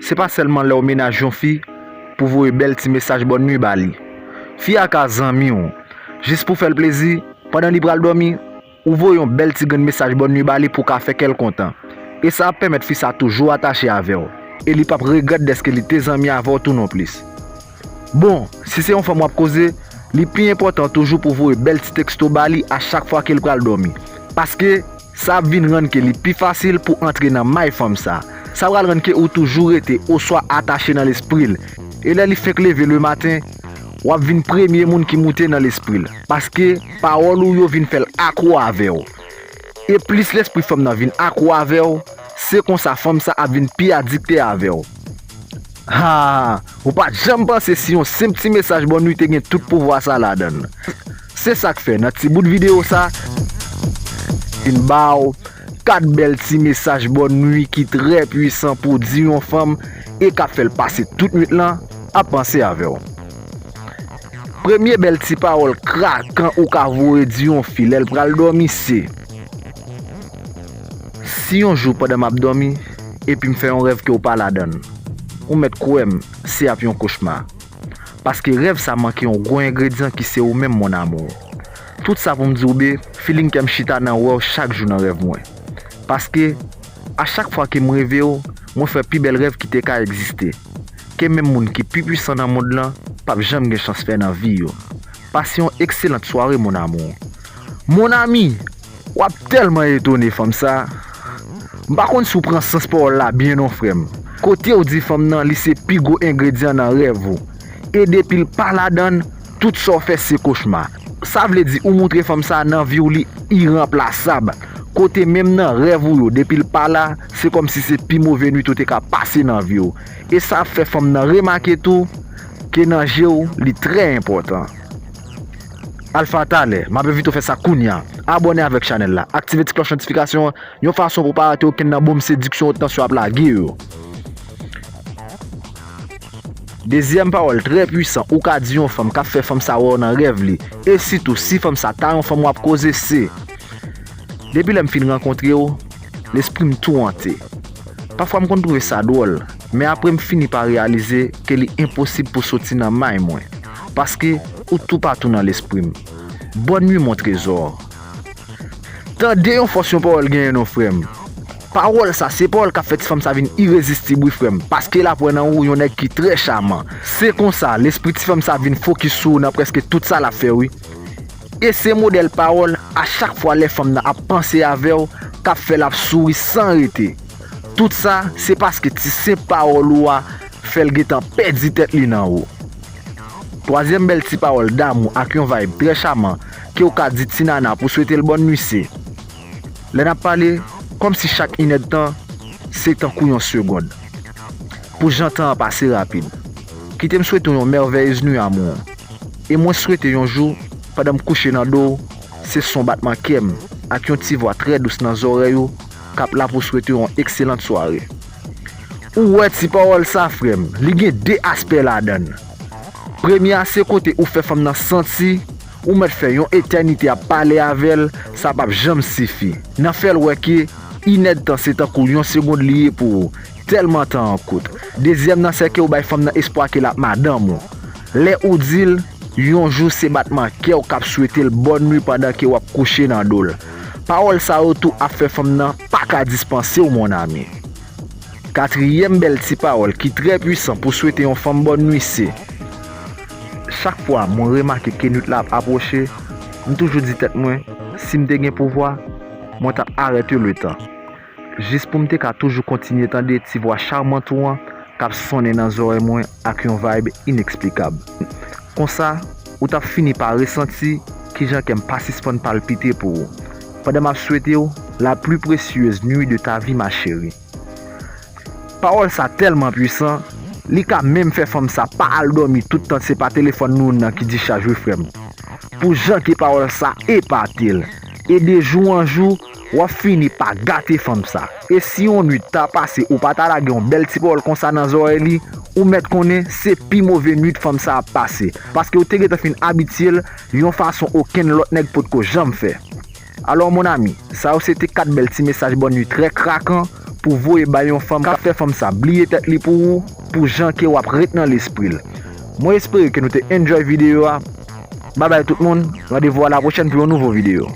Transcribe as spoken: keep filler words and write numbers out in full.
Se pa sèlman lè w mennaj yon fi pou voye bèl ti mesaj bòn nwi ba li. Fi a ka zanmi w. Jis pou fè l plezi, pandan li pral dòmi, ou voye yon bèl ti grenn mesaj bòn nwi ba li pou w ka fè kè l kontan. E sa ap pèmèt fi sa toujou atache avè w. E li p ap regrèt dèske li te zanmi avè w tou nonplis. Bon, si se yon fanm w ap koze, li pi enpòtan toujou pou w voye bèl ti teksto ba li a chak fwa ke l pral dòmi. Paske, sa ap vin rann ke li pi fasil pou antre nan may fanm sa. Sa pral rann ke ou toujou rete oswa atache nan lespri l. E lè li fenk leve lematen, w ap vin premye moun ki moute nan lespri l. Paske, pawòl ou yo vin fè l akwo avè w. E plis lespri fanm nan vin akwo avè w, se konsa fanm sa ap vin pi adikte avè w. Ha! Ou pa t janm panse si yon senp ti mesaj bòn nwi te gen tout pouvwa sa ladan l. Se sa k fè nan ti bout videyo sa, vin ba w kat bèl ti mesaj bòn nwi ki trè pwisan pou di yon fanm e k ap fè l pase tout nwit lan ap panse avè w. Premye bèl ti pawòl krakan ou ka voye di yon fi lè l pral dòmi se, si yon jou pandan m ap dòmi, epi m fè yon rèv ke w pa ladan l, ou mèt kwè m, se ap yon kochma. Paske rèv sa manke yon gwo engredyan ki se ou menm, mon amour. Tout sa pou m di w, be, feeling kè m chita nan wè w chak jou nan rèv mwen. Paske, a chak fwa ke m reve w, mwen fè pi bèl rèv ki te ka egziste. Ke menm moun ki pi pwisan nan mond lan p ap janm gen chans fè nan vi yo. Pase yon ekselant sware, mon amour. Mon ami, w ap tèlman etone fanm sa. M pa konn si w pran sans pawòl la byen non, frè m. Kote w di fanm nan li se pi gwo engredyan nan rèv ou. E depi l pa ladan l, tout sa w fè se kochma. Sa vle di ou moutre fanm sa nan vi w li iranplasab. Kote menm nan rèv ou yo, depi l pa la, se kòmsi se pi move nwit ou te ka pase nan vi w. E sa ap fè fanm nan remake tou ke nan je w, li trè enpòtan. Alpha, talè, m ap envite w fè sa kounye a. Abòne avèk chanèl la, aktive ti klòch notifikasyon an, yon fason pou w pa rate okenn nan bonm sediksyon ou tansyon ap lage yo. Dezyèm pawòl trè pwisan ou ka di yon fanm k ap fè fanm sa wè w nan rèv li, e sitou si fanm sa ta yon fanm w ap koze, se, depi lè m fin rankontre w, lespri m tourante. Pafwa m konn twouve sa dwòl, men apre m fini pa reyalize ke li enposib pou soti nan may mwen, paske ou toupatou nan lespri m. Bonne nuit, mon trésor. Tande yon fòs yon pawòl genyen non, frè m. Pawòl sa, se pawòl k ap fè ti fanm sa vin irezistib, wi, frè m, paske l ap wè nan ou yon nèg ki trè chaman. Se konsa, lespri ti fanm sa vin fokis sou ou nan prèske tout sa l ap fè, wi. E se modèl pawòl, a chak fwa lè fanm nan ap panse avè w, k ap fè l ap souri san rete. Tout sa, se paske ti senp pawòl ou a fè l gentan pèdi tèt li nan ou. Twazyèm bèl ti pawòl damou ak yon vibe trè chaman ke w ka di ti nana pou swete l bòn nwi se, lè n ap pale, kòmsi chak inèdtan se tankou yon segonn. Pou jan tan an pase rapid. Kite m swete w yon mèvèyez nwi, amour. E mwen swete yon jou, pandan m kouche nan do w, se son batman kè m ak yon ti vwa trè dous nan zòrèy ou k ap la pou swete w yon ekselant sware. Ou wè ti pawòl sa, frè m, li gen de aspè ladan l. Premye a se kote ou fè fanm nan santi ou mèt fè yon etènite ap pale avè l, sa p ap janm sifi. Nan fè l wè ke inèdtan se tankou yon segonn li ye pou ou, tèlman tan an kout. Dezyèm nan se ke ou bay fanm nan espwa ke l ap madanm ou. Lè ou di l, yon jou se batman kè w k ap swete l bòn nwi pandan ke w ap kouche nan do l. Pawòl sa yo tou ap fè fanm nan pa ka dispanse w, mon ami. Katriyèm bèl ti pawòl ki trè pwisan pou swete yon fanm bòn nwi se, chak fwa mwen remake ke nwit la ap apwoche, m toujou di tèt mwen, si m te gen pouvwa, mwen t ap arete letan. Jis pou m te ka toujou kontinye tande ti vwa charmant ou an k ap sonnen nan zòrèy mwen ak yon vibe ineksplikab. Konsa, ou t ap fini pa resanti kijan kè m pa sispann palpite pou ou, pandan m ap swete w la plus précieuse nuit de ta vie, ma chérie. Pawòl sa tèlman pwisan, li ka menm fè fanm sa pa al dòmi tout tan se pa telefòn nou nan ki dichaj, wi, frè m. Pou jan ke pawòl sa epate l. E de jou an jou, w ap fini pa gate fanm sa. E si yon nwit ta pase ou pa ta lage yon bèl ti pawòl konsa nan zòrèy li, ou mèt konnen se pi move nwit fanm sa ap pase. Paske ou te gentan fin abitye l yon fason okenn lòt nèg potko janm fè. Alò, mon ami, sa yo se te kat bèl ti mesaj bòn nwi trè krakan pou voye bay yon fanm k ap fè fanm sa bliye tèt li pou ou, pou jan ke w ap ret nan lespri l. Mwen espere ke nou te enjoy videyo a. Babay tout moun, randevou a la pwochèn pou yon nouvo videyo.